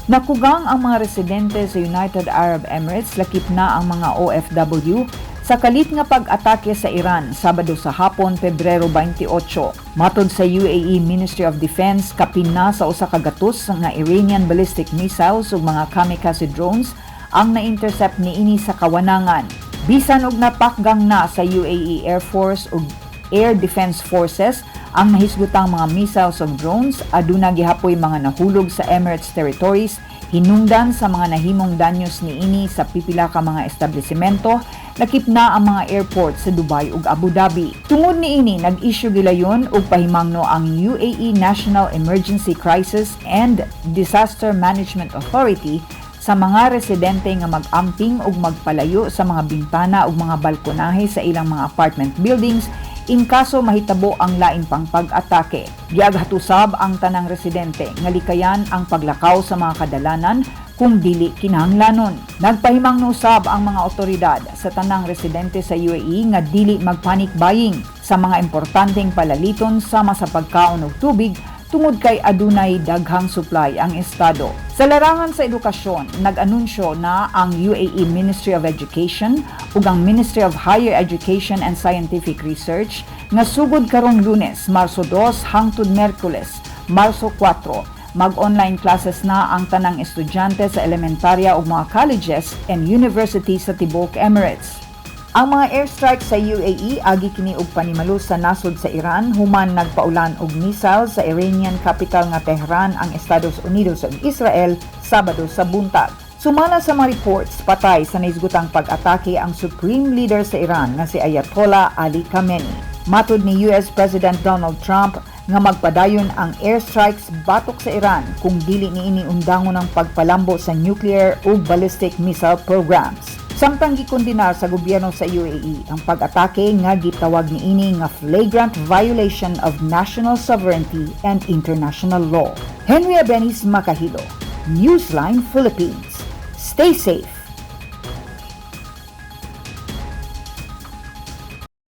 Nakugang ang mga residente sa United Arab Emirates, lakip na ang mga OFW, sa kalit nga pag-atake sa Iran Sabado sa hapon, Pebrero 28. Matod sa UAE Ministry of Defense, kapin na sa 100 nga Iranian ballistic missiles ug mga kamikaze drones ang na-intercept niini sa kawanangan. Bisan og napakgang na sa UAE Air Force ug Air Defense Forces ang nahisgutang mga missiles ug drones, aduna gihapoy mga nahulog sa Emirates territories hinungdan sa mga nahimong danyos niini sa pipila ka mga establishmento, lakip na ang mga airport sa Dubai ug Abu Dhabi. Tungod niini, nag-issue gilayon og pahimangno ang UAE National Emergency Crisis and Disaster Management Authority sa mga residente nga mag-amping ug magpalayo sa mga bintana ug mga balkonahe sa ilang mga apartment buildings in kaso mahitabo ang lain pang pag-atake. Giaghat usab ang tanang residente nga likayan ang paglakaw sa mga kadalanan kung dili kinahanglanon. Nagpahimangno usab ang mga otoridad sa tanang residente sa UAE nga dili mag-panic buying sa mga importanteng palaliton sama sa pagkaon ug tubig tungod kay adunay daghang supply ang estado. Sa larangan sa edukasyon, nag-anunsyo na ang UAE Ministry of Education ug ang Ministry of Higher Education and Scientific Research nga sugod karong Lunes, Marso 2, hangtod Miyerkules, Marso 4, mag-online classes na ang tanang estudyante sa elementarya ug mga colleges and universities sa tibuok Emirates. Ang mga airstrike sa UAE, agi kini og panimalo sa nasod sa Iran human nagpaulan og missile sa Iranian capital nga Tehran ang Estados Unidos ug Israel Sabado sa buntag. Sumala sa mga reports, patay sa nahisgutang pag-atake ang supreme leader sa Iran nga si Ayatollah Ali Khamenei. Matod ni US President Donald Trump nga magpadayon ang airstrikes batok sa Iran kung dili niini undangon ang pagpalambo sa nuclear ug ballistic missile programs. Samtang gikondenar sa gobyerno sa UAE ang pag-atake nga gitawag niini nga flagrant violation of national sovereignty and international law. Henry Abenis Makahilo, Newsline Philippines. Stay safe.